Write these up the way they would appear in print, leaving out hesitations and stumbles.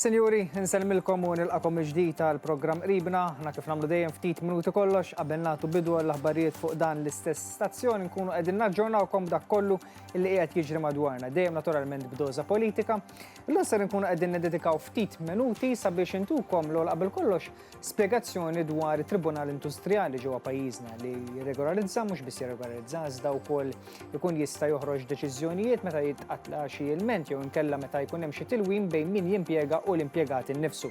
Sinjuri, insellmilkom u nilqakom mill-ġdid għal programm Qribna. Aħna kif nagħmlu dejjem ftit minuti kollox qabel nagħtu bidu għall-aħbarijiet fuq dan l-istess stazzjon nkunu qegħdin naġġornawkom dak kollu li qiegħed jiġri madwarna, dejjem naturalment b'doża politika. Illum ser nkunu qegħdin niddedikaw ftit minuti sabiex intukom l qabel kollox Spjegazzjoni dwar it-Tribunal Industrijali ġewwa pajjiżna li jirregolarizza mhux biss jirregolarizza iżda wkoll ikun jista' joħroġ deċiżjonijiet meta jitqatla xi ilment jew inkella meta jkun hemm xi tilwim bejn min jimpjega u l-impjegat innifsu.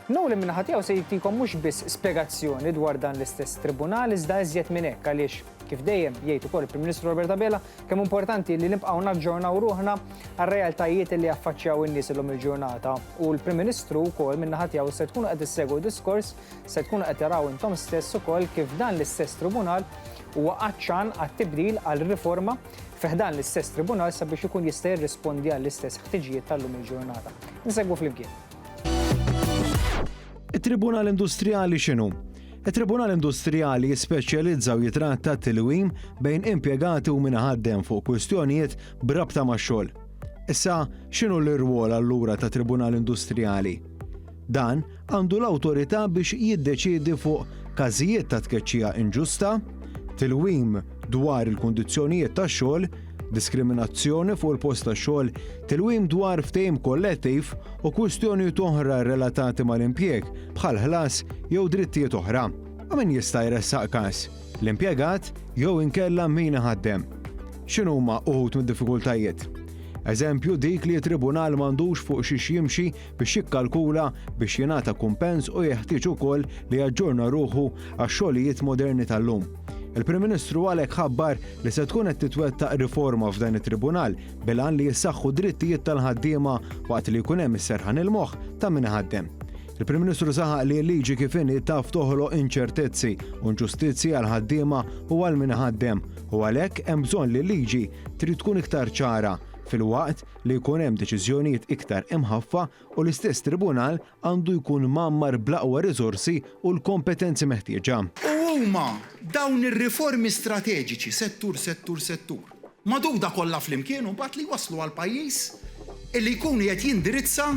Nolan min-naħa tiegħu se jtikom mhux biss spjegazzjoni dwar dan l-istess tribunal iżda iżjed minn hekk għaliex kif dejjem jgħid ukoll il-Prim Ministru Robert Abela Kemm importanti li nibqgħu naġġornaw ruħna għar-realtajiet li jaffaċċjaw in-nies illum il-ġurnata. U l-Prim Ministru wkoll min-naħa tiegħu se tkunu qed issegwu diskors, se tkunu qed taraw intom stess ukoll kif dan l-istess tribunal huwa għatxan għat-tibdil għal riforma fi ħdan l-istess tribunal sabiex ikun jista' jirrispondi għall-istess ħtiġijiet tal-lum il-ġurnata. Insegwu flimkien. It-Tribunal Industrijali x'inhu? It-Tribunal Industrijali jispeċjalizza u jitratta t-tilwim bejn impjegati u min iħaddem fuq kwistjonijiet b'rabta max-xogħol. Issa, x'inhu l-irwol allura ta' Tribunal Industrijali? Dan għandu l-awtorità biex jiddeċiedi fuq każijiet ta' tkeċċija inġusta, tilwim dwar il-kundizzjonijiet tax-xogħol, diskriminazzjoni fuq il-post tax-xogħol, tilwim dwar ftehim kollettiv u kwistjonijiet oħra relatati mal-impjieg bħal ħlas jew drittijiet oħra. U min jista' jressaq każ? L-impjegat jew inkella min iħaddem? X'inhuma uħud mid-diffikultajiet? Eżempju dik li t-tribunal m'għandux fuq xiex jimxi biex jikkalkula biex jingħata kumpens u jeħtieġ ukoll li jaġġorna ruħu għax-xogħlijiet moderni tal-lum. Il-Prim Ministru għalhekk ħabbar li se tkun qed titwettaq riforma f'dan it-tribunal bil-għan li jissaħħu d-drittijiet tal-ħaddiema waqt li jkun hemm is-serħan il-moħħ ta' min iħaddem. Il-Prim Ministru saħaq li l-liġi kif inhi taf toħloq inċertezzi u inġustizzji għall-ħaddiema u għal min iħaddem u għalhekk hemm bżonn li l-liġi trid tkun iktar ċara filwaqt li jkun hemm deċiżjonijiet iktar imħaffa u l-istess tribunal għandu jkun mgħammar bl-aqwa riżorsi u l-kompetenzi meħtieġa. U huma dawn ir-riformi strateġiċi, settur, settur, settur, magħduda kollha flimkien u mbagħad li jwasslu għal pajjiż illi jkun qiegħed jindirizza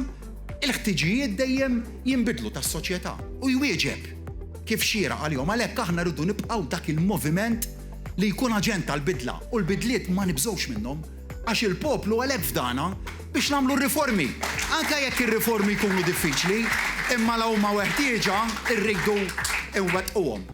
l-ħtiġijiet dejjem jinbidlu tas-soċjetà u jwieġeb kif xieraq għalihom. Għalhekk aħna rridu nibqgħu dak il-moviment li jkun aġent tal-bidla u l-bidliet ma nibżgħux minnhom. Għax il-poplu għalhekk fdana biex nagħmlu r-riformi. Anke jekk ir-riformi jkunu diffiċli, imma la huma weħtieġa rridu nwettquhom.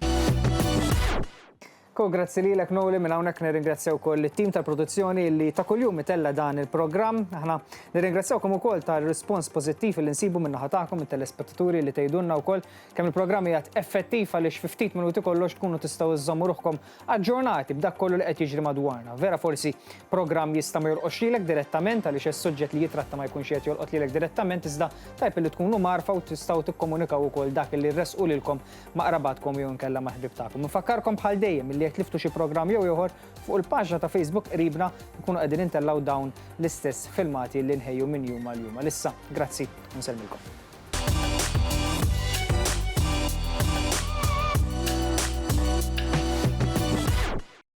Ko, grazzi lilek Noli, minn hawnhekk nirringrazzja wkoll it-tim tal-produzzjoni li ta' kuljum itella' dan il-programm. Aħna nirringrazzjawkom ukoll tar-rispons pożittiv li nsibu min-naħa tagħkom it-telespettaturi li tgħidulna wkoll kemm il-programm qiegħed effettiv għaliex fi ftit minuti kollox tkunu tistgħu żżommu ruħkom aġġornati b'dak kollu li qed jiġri madwarna. Vera forsi programm jista' ma jolqotx lilek direttament għaliex is-suġġett li jitratta ma jkunx qiegħed jolqot lilek direttament iżda tajjeb illi tkunu mgħarrfa u tistgħu tikkomunikaw ukoll dak illi ressqu lilkom ma' qrabatkom jew inkella mal-ħbieb tagħkom. Infakkarkom bħal dejjem illi jekk tliftu xi programm jew ieħor fuq il-paġna ta' Facebook qribna nkunu qegħdin intellgħu dawn l-istess filmati li nħejju minn jum għal jum. Għalissa, grazzi u nsellmilkom.